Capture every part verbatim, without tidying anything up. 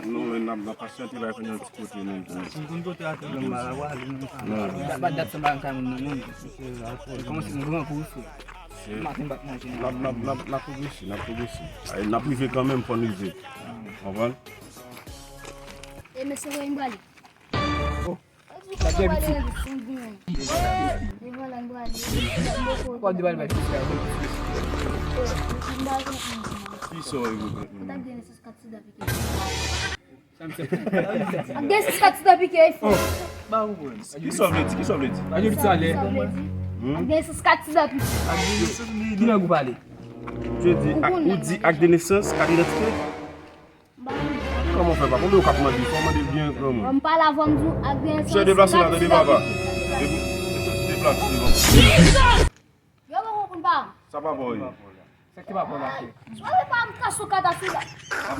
Non, men n ap, n ap pasyante la, kounye a ti kote menm tou. Non. Dat, dat, dat, sa m pa ka moun nan, non. Kòmanse m gran kou, frè. Maten m pa t manje. N ap, n ap, n ap, n ap pwogrese, n ap pwogrese. Ay, n ap rive kanmenm, fò n rive. Konprann? E mesye, wè m prale. Devan la, m prale. Wap devan l bay fis la. Kisa w regrèt menm? Ap gen sis kat sida pike. Ap gen sis kat sida pike, e fò. Kisa w vle di? Kisa w vle di? Kisa w vle di? Ap gen sis kat sida pike. Ki lang ou pale? Ou di ak, ou di ak de nesans, kat idantite? Kòman w fè, papa? Konbyen w k ap mande? Fò w mande l byen, granmoun. Mwen m pale avè w, m di w, ak de nesans. Mesye, deplase la, tande, papa. Deplase devan. Yo, bon, bon, bon, pa. Sa papa w ye? Sa ki papa w la fè? Swa yo pa m ka sou kat asou la. M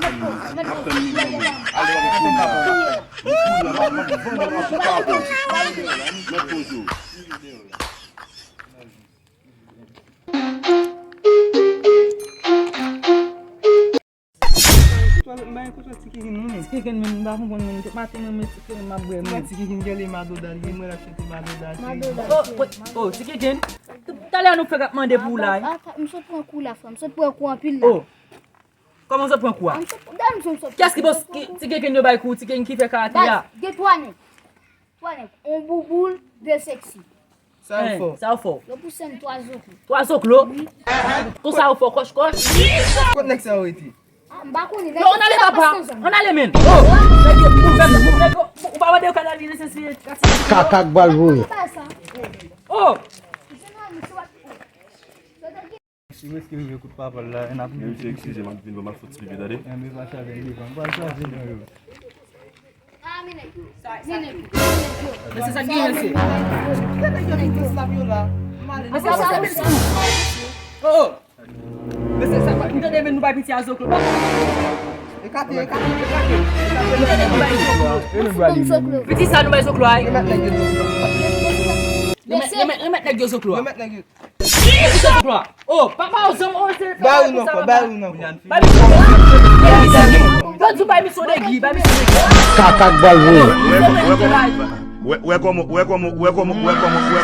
ap tann li, m ap tann li, granmoun. Ale, papa, m kounye a. M kounye a, m ap vann ou sou papa w. Mèt poze w. Twalèt, m pa gen kote Ti Keken non, men. Ti Keken menm, m pa konprann menm. Tout maten mwen, mwen Ti Keken m ap bwè, men. Ti Keken gèle madoda, li gen mwen l ap chante madoda. Madoda. Oh, oh, oh, Ti Keken. Talè a nou fèk ap mande pou w la, wi. M sot pran kou la, frè m. M sot pran kou anpil la. Oh. Kòman w sot pran kou a? Kiyès ki pòs, ki, Ti Keken yo bay kou, Ti Keken ki fè karate a? Gen twa nèg. Twa nèg, on bouboul, de seksi. Sa yo fò? Sa yo fò? Yo pouse m twa zoklo. Twa zoklo? Wi. Konsa yo fò kòch kòch? Kot nèg sa yo rete? Ah, m pa konnen. Yo, ann ale papa. Ann ale, men. Oh! Nèg yo, nèg yo, nèg yo, ou pa mande yo kay la li nesesite. Kaka k bal voye. Oh! Mesye, m eski rive kout papa l la, n ap rive. Mesye, eskize m, m ap vin ban m al fè ti pipi, tande? Enben, va chaje l devan, va chaje l yo. Mesye, sa k gen, mesye? Gade nèg yo vin plis la, yo la. Mesye, sa k gen, mesye? Oh, oh. Mesye, sa k gen, m tande men nou bay piti a zoklo. Ekate, ekate, ekate. M tande nou bay zoklo. Piti sa nou bay zoklo a. Remèt nèg yo zoklo. Remèt, remèt, remèt nèg yo zoklo a. Remèt nèg yo. Ki sa w kwè? Oh, papa, ou zanmi, oh, se papa, ou sa papa. Ba ou non, ba ou non. Ba misye. Yo di bay misye degi, bay misye degi. Kaka k bal voye. Wè, wè kòman, wè kòman, wè kòman, wè kòman, wè